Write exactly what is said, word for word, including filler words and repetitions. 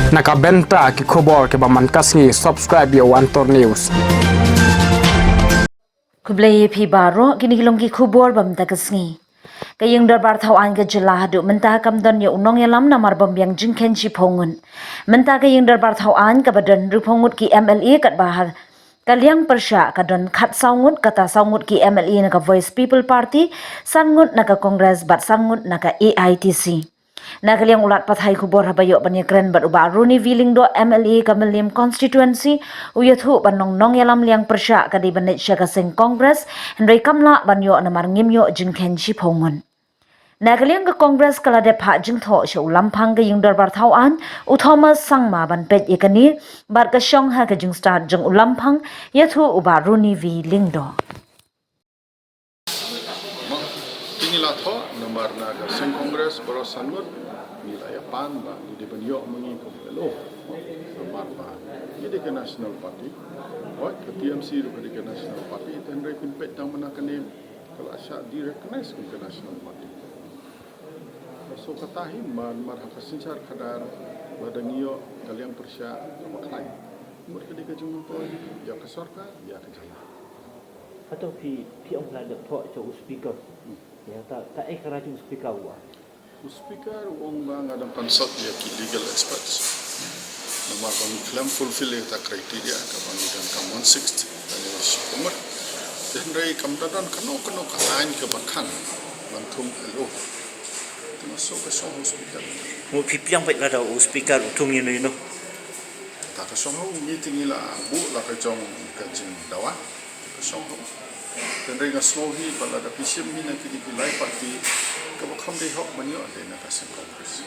Na ka bynta ki khubor kiba man ka sngi, subscribe ïa u Antor News. Khublei ïa phi baroh, kine ki long ki khubor ba mynta ka sngi. Ka ïing dorbar thaw aiñ ka jylla haduh mynta kam don ïa u nongïalam namar bym biang jingkheiñ shiphew ngut. Mynta ka ïing dorbar thaw aiñ kaba don hynriewphew ngut ki M L A katba ha ka liang pyrshah ka don khatsaw ngut, kata saw ngut ki M L A na ka Voice People Party, san ngut na ka Congress bad san ngut na ka A I T C. Na ka liang u lad pathai khubor haba ïoh ban ïakren bad u Bah Rooney V Lyngdoh, M L A ka Mylliem constituency, u ïathuh ba nong nongïalam liang pyrshah ka dei ban leit sha ka seng Congress, hynrei kam lah ban ïoh namar ngim ïoh jingkheiñ shiphew ngut. Na ka liang ka Congress ka la dep phah jingthoh sha u lamphang ka ïing dorbar thaw aiñ, u Thomas Sangma, ban peit ïa kane bad ka shong ha ka jingstad jong u lamphang, ïathuh u Bah Rooney V Lyngdoh. Te ngi la thoh namar na ka seng Congress baroh san ngut ngi la ïa pan ba ngi dei ban ïoh ma ngi kum L O. Namar ba ngi dei ka National Party. Hooid, ka T M C ruh ka dei ka National Party, te hynrei phin peit tang mynta kane ka la shah de-recognize kum ka National Party. So kata hi namar ha ka synshar khadar lada ngi ïoh ka liang pyrshah kaba khlaiñ, mut ka dei ka jingmyntoi ïa ka sorkar, ïa ka jylla. Hato phi, phi ong la dep thoh sha u speaker? Hmm. Ïa ta, ta ei ka rai jong u speaker u ong? U speaker u ong ba nga dang consult ïa ki legal experts. Namar ba ngi khlem fulfill ïa ta criteria kaba ngi donkam one sixth, lane shiphew ngut. Te hynrei kam da don kano kano ka aiñ kaba khang ban thung L O. Te nga sngew ka shong ha u speaker. Mo phi pdiang beit lada u speaker u thung ïano ïano? Ta ka shong ha u, ngi te ngi la buh la ka jong ka jingdawa. Ka shong ha u. Te hynrei nga sngew hi ba lada phi shim hi na kine ki lai party, kaba kham dei hok ban ïoh dei na ka seng Congress.